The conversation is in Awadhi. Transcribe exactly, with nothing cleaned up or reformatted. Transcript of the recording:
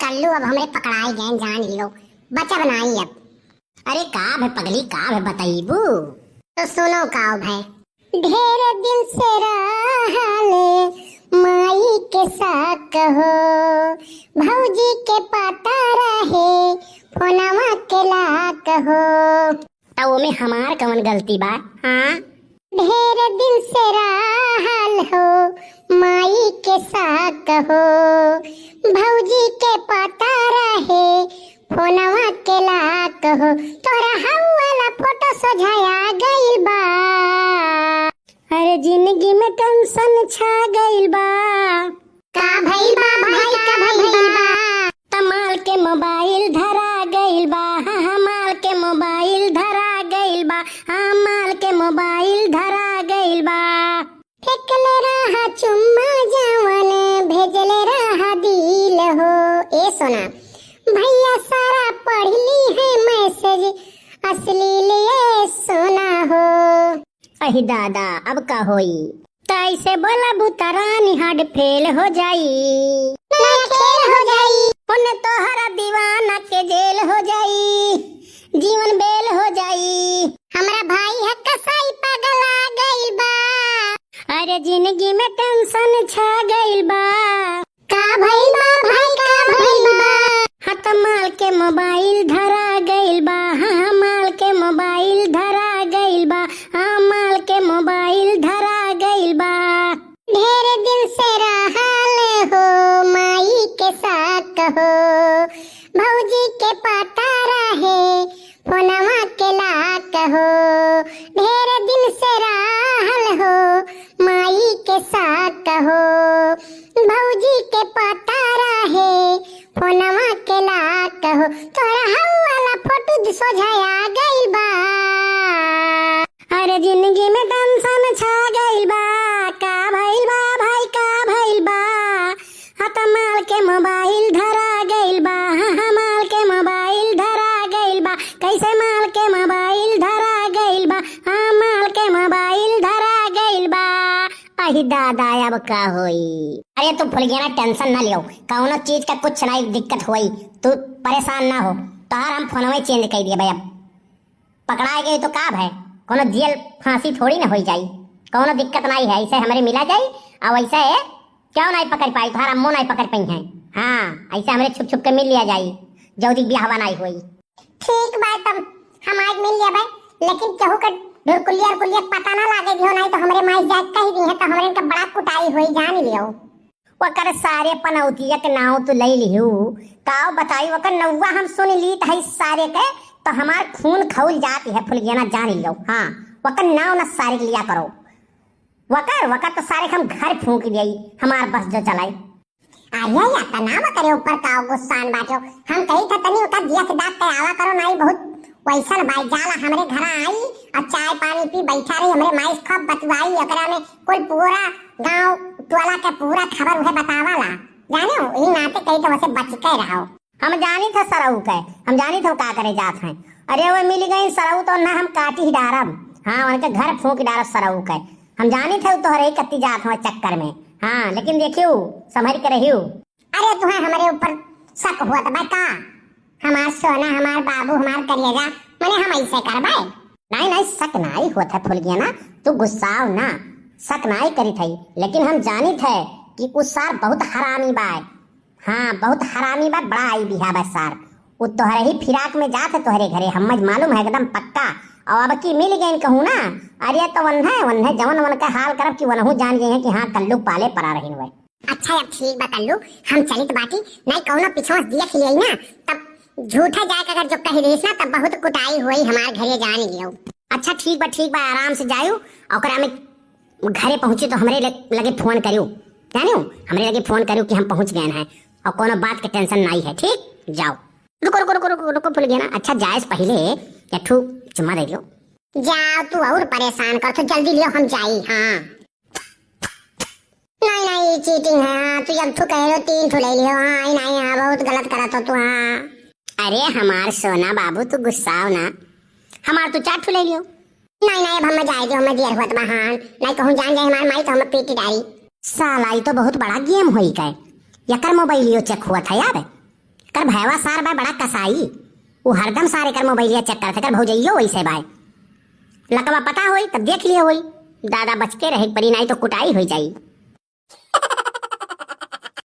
कल्लू अब हमरे पकड़ाए गए, जान लियो, बचब नाई अब। अरे का भे पगली, का भे बतईबू? तो सुनो का भे। ढेर दिन से रहल माई के साक हो, भौजी के पता रहे फोनवा के लाक हो। त ओमे हमार कवन गलती बा? हाँ? ढेर दिन से रहल हो माई के साक हो, भौजी के पता रहे फोनवा के लाक हो। तोरा हऊ वाला फोटो सोझाया गइल बा। अरे जिंदगी में टेंशन छा गइल बा। का भइल बा भाई, का भइल बा? त माल के मोबाइल धरा गइल बा, हाँ, हाँ, माल के मोबाइल धरा गइल बा, हाँ, माल के मोबाइल धरा गइल बा। फेंकले रहा चुम्मा जवन, भेजले रहा दिल हो। ए सोना, भैया सारा पढ़ ली है मैसेज अश्लील, ए सोना हो। अहि दादा, अब का होई? त ऐसे बोलबू त रानी हार्ट फेल हो जाई। नया खेल हो जाई। उन तोहरा दीवाना के जेल हो जाई। जीवन बेल हो जाई। हमरा भाई है कसाई पगला गइल बा। अरे जिंदगी में टेंशन छा गइल बा। का भइल बा भाई, का भइल बा? हाँ, त माल के मोबाइल धरा गइल बा, हाँ, हाँ, माल के मोबाइल धरा गइल बा, हाँ, माल के मोबाइल धरा गइल बा। ढेर दिन से रहल हो माई के साक हो, भौजी के पता रहे फोनवा के लाक हो। ढेर दिन से रहल हो माई के साक हो, भौजी के पता रहे फोनवा के लाक हो। तोरा हऊ वाला फोटो सोझाया गइल बा। अरे जिंदगी में टेंशन छा गइल बा। का भइल बा भाई, का भइल बा? हाँ, त माल के मोबाइल धरा गइल बा, हाँ, हाँ, माल के मोबाइल धरा गइल बा। कैसे माल के मोबाइल धरा गइल बा? हाँ, माल के मोबाइल धरा गइल बा। अहि दादा, अब का होई? अरे तू फुलगेना टेंशन ना लियो, कौनो चीज का कुछ नाई दिक्कत होई, तू परेशान ना हो। तोहार हम फोनवे चेंज कर दिए भाई। अब पकड़ाए गए तो का भय, कोनो जेल फांसी थोड़ी ना होई जाई, कोनो दिक्कत नाई है। ऐसे हमरे मिला जाई, और वैसे क्यों नाई पकड़ पाई, तोहार अम्मो नाई पकड़ पाई हैं। हाँ, ऐसे हमरे छुप छुप के मिल लिया जाई, जल्दी ब्याहवा नाई होई। ठीक बा, तब हम आज मिल लेबै, लेकिन केहू के ढुरकुलिया उरकुलिया के पता ना लागे दियो, नाई तो हमरे माई जाके कह दी है तो हमरे इनका बड़ा कुटाई होई, जान लियो। ओकर सारे पनौतिया के नाव तू ले लिहू। काव बताई, ओकर नौवा हम सुन ली त है सारे के, तो हमार खून खौल जात है फुलगेना, जान लियो। हाँ, ओकर नाव न सारे के लिया करो। वकर, वकर तो सारे के हम घर फूंक दियाई, हमार बस जो चलाई। अरे या त नाम करे ऊपर का गुस्सान बाटो। हम कही था तनी ओकर दिया के दांत पे आवा करो, नाई बहुत वैसन बाई जाला हमरे घरा आई और चाय पानी पी बैठा रही, हमरे माई से खूब बतुआई, ओकरा में कुल पूरा गांव टोला के पूरा खबर उहे बतावाला। जाने हो, ई नाते कही तो वैसे बच के रहो। हम जानी थे सरऊ के, हम जानी थे का करे जात हैं। अरे वो मिल गई सरऊ तो ना हम काटी ही डारब। हाँ, उनके घर फूंक डारब सरऊ के। हम जानी थे तोहरे ही कत्ती जात हो चक्कर में। हाँ, लेकिन देखियो, संभल के रहियो। अरे तुहे हमरे ऊपर शक होत बा का? हमार सोना, हमार बाबू, हमार करेजा, मने हम ऐसे करबे? नाई, नाई, शक नाई होत है फुलगेना, तू गुस्साओ ना, शक नाई करी थई, लेकिन हम जानी थे कि उ सार बहुत हरामी बाय। हाँ, बहुत हरामी बा, बड़ा आई बिहा बा सार। उ तोहरे ही फिराक में जात है तोहरे घरे, हम मालूम है एकदम पक्का। और अब की मिल गए कहूँ ना, अरे तो वन्हे, वन्हे जवन वन का हाल करब कि वनहू जान गए हैं कि हाँ, कल्लू पाले परा रही हुए। अच्छा, अब ठीक बा कल्लू, हम चलित बाटी, नहीं कौनो पिछवा से देख लियाई ना, तब झूठा जाए के अगर जो कह देस ना, तब बहुत कुटाई होई हमार घरे, जान लियो। अच्छा, ठीक बा, ठीक बा, आराम से जायु, ओकरा में घरे पहुँची तो हमरे लग-, लगे फोन करियो, जानियो, हमरे लगे फोन करियो कि हम पहुँच गए हैं और कोनो बात के टेंशन नहीं है, ठीक? जाओ। रुको, रुको, रुको, रुको, रुको, फुलगेना। अच्छा, जाए से पहले एक ठू चुम्मा दे दियो। जाओ, तू और परेशान कर, तो जल्दी लियो, हम जाई। हाँ। नहीं, नहीं, ये चीटिंग है। हाँ, तू एक ठू कह रहे हो, तीन ठू ले लियो। हाँ, नहीं, नहीं, हाँ, बहुत गलत करत हो तू। हाँ। अरे हमार सोना बाबू, तू गुस्साओ ना, हमार तू चार ठू ले लियो। नहीं, नहीं, अब हमें जाए दो, हमें देर होत बा। हाँ, नहीं कहूँ जान जाए हमार माई तो हमें पीट डारी। साला, ई तो बहुत बड़ा गेम होई गए। यकर मोबाइलियो चेक हुआ था यार। तोर भैवा सार बाय बड़ा कसाई, उ हरदम सार एकर मोबाइलिया चेक करत, एकर भौजइयो वइसे बाय। लकवा पता होई तब देख लिहे होई। दादा बच के रहे परी, नाहीं तो कुटाई होइ जाई।